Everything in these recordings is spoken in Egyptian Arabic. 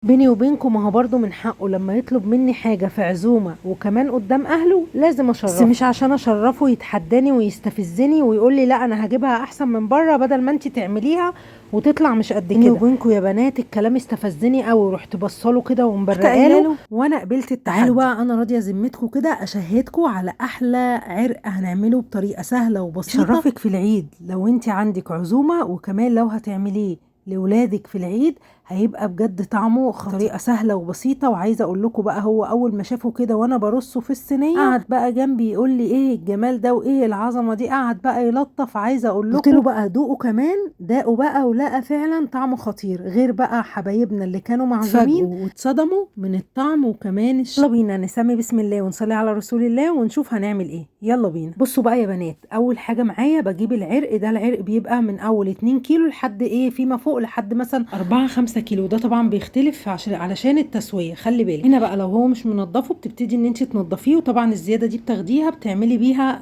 بيني وبينكم ما هو برضه من حقه لما يطلب مني حاجة في عزومة وكمان قدام اهله لازم اشرفه، بس مش عشان اشرفه يتحداني ويستفزني ويقول لي لا انا هجيبها احسن من بره بدل ما انت تعمليها وتطلع مش قد كده. بيني وبينكم يا بنات الكلام استفزني قوي، رحت بصله كده ومبرقاله وانا قبلت التحدي. تعالوا بقى انا راضية ذمتكم كده اشهدكم على احلى عرق هنعمله بطريقة سهلة وبسيطة. شرفك في العيد لو انت عندك عزومة، وكمان لو هتعمليه لولادك في العيد هيبقى بجد طعمه خطير. طريقه سهلة وبسيطة، وعايزه اقول لكم بقى هو اول ما شافه كده وانا برصه في الصينية قعد بقى جنبي يقول لي ايه الجمال ده وايه العظمة دي، قعد بقى يلطف. عايزه اقول لكم قلت له بقى دوقه كمان، داقه بقى ولقى فعلا طعمه خطير، غير بقى حبايبنا اللي كانوا معزومين واتصدموا من الطعم وكمان يلا بينا نسمي بسم الله ونصلي على رسول الله ونشوف هنعمل ايه. يلا بينا. بصوا بقى يا بنات، اول حاجة معايا بجيب العرق ده. العرق بيبقى من اول 2 كيلو لحد ايه فيما فوق لحد مثلا 4-5 كيلو، ده طبعا بيختلف علشان التسوية، خلي بالك. هنا بقى لو هو مش منضفه بتبتدي ان انت تنضفيه، وطبعا الزيادة دي بتاخديها بتعملي بيها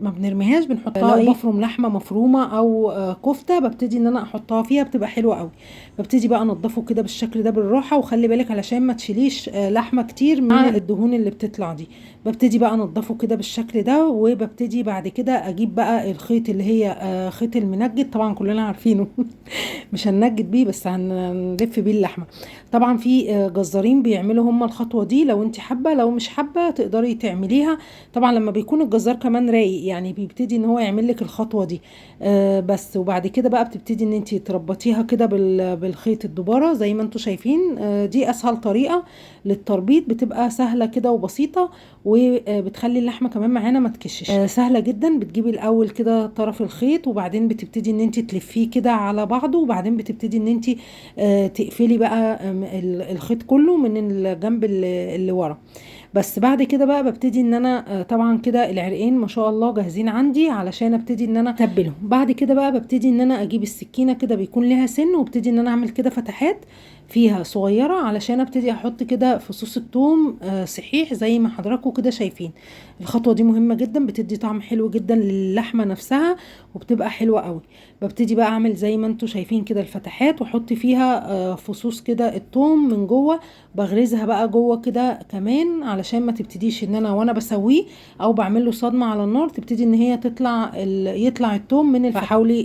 ما بنرميهاش، بنحطها لو بفرم لحمه مفرومه او كفته ببتدي ان انا احطها فيها، بتبقى حلوة قوي. ببتدي بقى انضفه كده بالشكل ده بالراحة، وخلي بالك علشان ما تشيليش لحمه كتير من الدهون اللي بتطلع دي. ببتدي بقى انضفه كده بالشكل ده، وببتدي بعد كده اجيب بقى الخيط اللي هي خيط المنجد، طبعا كلنا عارفينه مش هننجد بيه بس هنلف بيه اللحمة. طبعا في جزارين بيعملوا هم الخطوة دي، لو انت حابة، لو مش حابة تقدري تعمليها. طبعا لما بيكون الجزار كمان رايق يعني بيبتدي ان هو يعمل لك الخطوة دي بس. وبعد كده بقى بتبتدي ان انت تربطيها كده بالخيط الدباره زي ما انتم شايفين. دي اسهل طريقه للتربيط، بتبقى سهلة كده وبسيطة، وبتخلي اللحمة كمان معانا ما تكشش. سهلة جدا. بتجيبي الاول كده طرف الخيط، وبعدين بتبتدي ان انت تلفيه كده على بعضه، وبعدين بتبتدي ان انت تقفلي بقى الخيط كله من الجنب اللي ورا بس. بعد كده بقى ببتدي ان انا طبعا كده العرقين ما شاء الله جاهزين عندي علشان ابتدي ان انا اتبلهم. بعد كده بقى ببتدي ان انا اجيب السكينة كده بيكون لها سن، وابتدي ان انا اعمل كده فتحات فيها صغيرة علشان ابتدي احط كده فصوص الثوم صحيح زي ما حضراتكم كده شايفين. الخطوة دي مهمة جدا، بتدي طعم حلو جدا للحمه نفسها وبتبقى حلوة قوي. ببتدي بقى اعمل زي ما انتم شايفين كده الفتحات، واحط فيها فصوص كده الثوم من جوه، بغرزها بقى جوه كده كمان علشان ما تبتديش ان انا وانا بسويه او بعمل له صدمة على النار تبتدي ان هي تطلع يطلع الثوم من الفتحة. فحاولي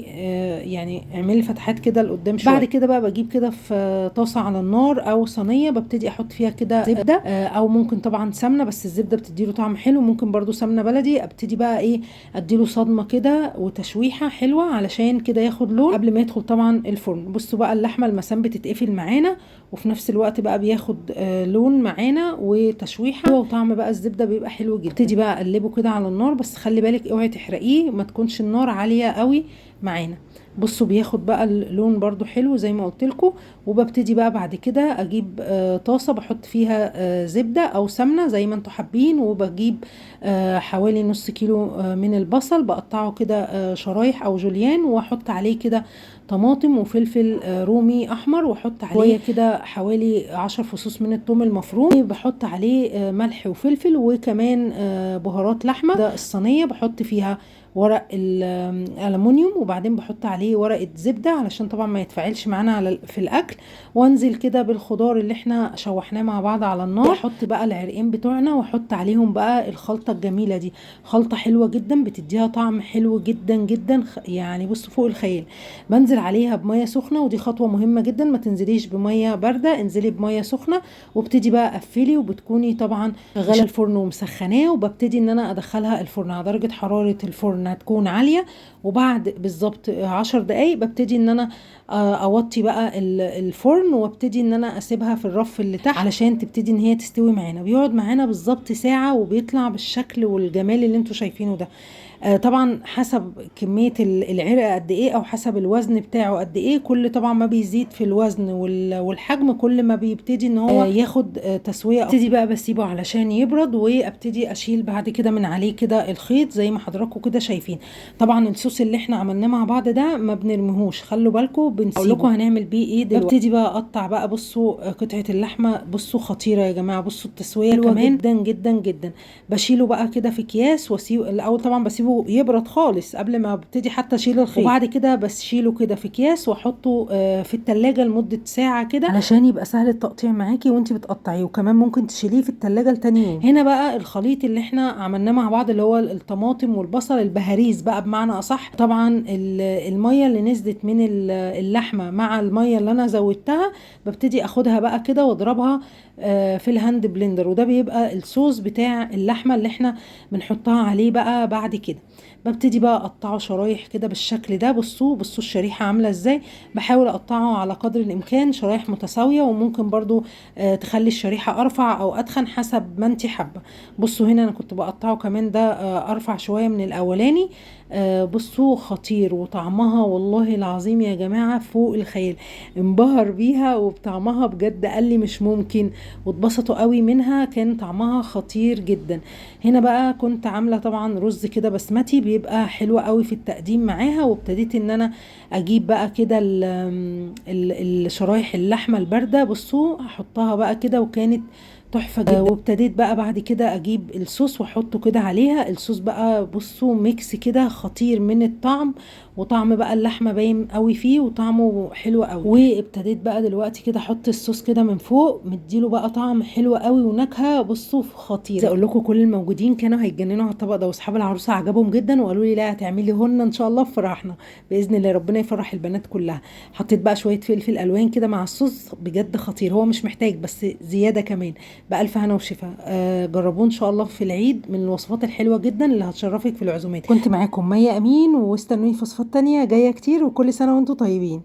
يعني اعملي فتحات كده لقدام شوية. بعد كده بقى بجيب كده في طاسه على النار او صينية، ببتدي احط فيها كده زبدة او ممكن طبعا سمنه، بس الزبدة بتديله طعم حلو، ممكن برضو سمنه بلدي. ابتدي بقى ايه اديله صدمة كده وتشويحه حلوة علشان كده ياخد لون قبل ما يدخل طبعا الفرن. بصوا بقى اللحمة المسام بتتقفل معانا، وفي نفس الوقت بقى بياخد لون معانا وتشويحه، وطعم بقى الزبدة بيبقى حلو جدا. ابتدي بقى اقلبه كده على النار، بس خلي بالك اوعي تحرقيه، ما تكونش النار عالية قوي معانا. بصوا بياخد بقى اللون برضو حلو زي ما قلت لكم. وببتدي بقى بعد كده اجيب طاسه بحط فيها زبدة او سمنه زي ما انتم حابين، وبجيب حوالي نص كيلو من البصل بقطعه كده شرايح او جوليان، واحط عليه كده طماطم وفلفل رومي احمر، واحط عليه كده حوالي 10 فصوص من الثوم المفروم، بحط عليه ملح وفلفل وكمان بهارات لحمه. ده الصينية بحط فيها ورق الالومنيوم، وبعدين بحط عليه ورقة زبدة علشان طبعا ما يتفاعلش معانا في الاكل، وانزل كده بالخضار اللي احنا شوحناه مع بعض على النار. احط بقى العرقين بتوعنا واحط عليهم بقى الخلطة الجميلة دي، خلطه حلوة جدا بتديها طعم حلو جدا جدا، يعني بصوا فوق الخيال. بنزل عليها بميه سخنة، ودي خطوة مهمة جدا، ما تنزليش بميه باردة، انزلي بميه سخنة. وابتدي بقى قفلي، وبتكوني طبعا شغالة الفرن ومسخناه، وببتدي ان انا ادخلها الفرن على درجه حرارة الفرن هتكون عالية، وبعد بالظبط 10 دقايق ببتدي ان انا اوطي بقى الفرن، وابتدي ان انا اسيبها في الرف اللي تحت علشان تبتدي ان هي تستوي معانا. بيقعد معانا بالظبط ساعة، وبيطلع بالشكل والجمال اللي انتوا شايفينه ده. طبعا حسب كمية العرق قد ايه او حسب الوزن بتاعه قد ايه، كل طبعا ما بيزيد في الوزن والحجم كل ما بيبتدي ان هو ياخد تسويه. ابتدي بقى بسيبه علشان يبرد، وابتدي اشيل بعد كده من عليه كده الخيط زي ما حضراتكم كده شايفين. طبعا الصوص اللي احنا عملناه مع بعض ده ما بنرميهوش، خلوا بالكم بنسيبه. اقول لكم هنعمل بيه ايه دلوقتي. ابتدي بقى اقطع بقى. بصوا قطعه اللحمة، بصوا خطيرة يا جماعة، بصوا التسوية كمان جدا جدا جدا. بشيله بقى كده في اكياس، واسيبه الاول طبعا بسيبه بسيبه يبرد خالص قبل ما ابتدي حتى اشيل الخيط، وبعد كده بشيله كده في اكياس واحطه في التلاجة لمدة ساعة كده علشان يبقى سهل التقطيع معاكي وانت بتقطعيه، وكمان ممكن تشيليه في التلاجة لتاني يوم. هنا بقى الخليط اللي احنا عملناه مع بعض اللي هو الطماطم والبصل، البهاريز بقى بمعنى اصح. طبعا المية اللي نزلت من اللحمة مع المية اللي انا زودتها ببتدي اخدها بقى كده واضربها في ال hand blender، وده بيبقى الصوص بتاع اللحمة اللي احنا بنحطها عليه بقى بعد كده. ببتدي بقى اقطعه شرايح كده بالشكل ده. بصوا الشريحة عامله ازاي، بحاول اقطعه على قدر الامكان شرايح متساوية، وممكن برضو تخلي الشريحة ارفع او اتخن حسب ما انت حابة. بصوا هنا انا كنت بقطعه كمان ده ارفع شوية من الاولاني. بصوا خطير، وطعمها والله العظيم يا جماعة فوق الخيال، انبهر بيها وبطعمها بجد، قال لي مش ممكن، واتبسطوا قوي منها، كان طعمها خطير جدا. هنا بقى كنت عامله طبعا رز كده بسمتي بيبقى حلو قوي في التقديم معاها، وابتديت ان انا اجيب بقى كده الشرايح اللحمة البارده، بصوا هحطها بقى كده، وكانت تحفة جدا. وابتديت بقى بعد كده اجيب الصوص واحطه كده عليها. الصوص بقى بصوا mix كده خطير من الطعم، وطعم بقى اللحمة باين قوي فيه وطعمه حلو قوي. وابتديت بقى دلوقتي كده احط الصوص كده من فوق، مديله بقى طعم حلو قوي ونكهه بصوا خطيرة. اقول لكم كل الموجودين كانوا هيتجننوا على الطبق ده، واصحاب العروسة عجبهم جدا وقالوا لي لا هتعملي هن ان شاء الله في فرحنا باذن الله، ربنا يفرح البنات كلها. حطيت بقى شوية فلفل الوان كده مع الصوص، بجد خطير، هو مش محتاج بس زيادة كمان. بألف هنا وشفا. جربوه ان شاء الله في العيد، من الوصفات الحلوة جدا اللي هتشرفك في العزومات. كنت معاكم مي امين، واستنوني في وصفات تانية جاية كتير، وكل سنة وانتم طيبين.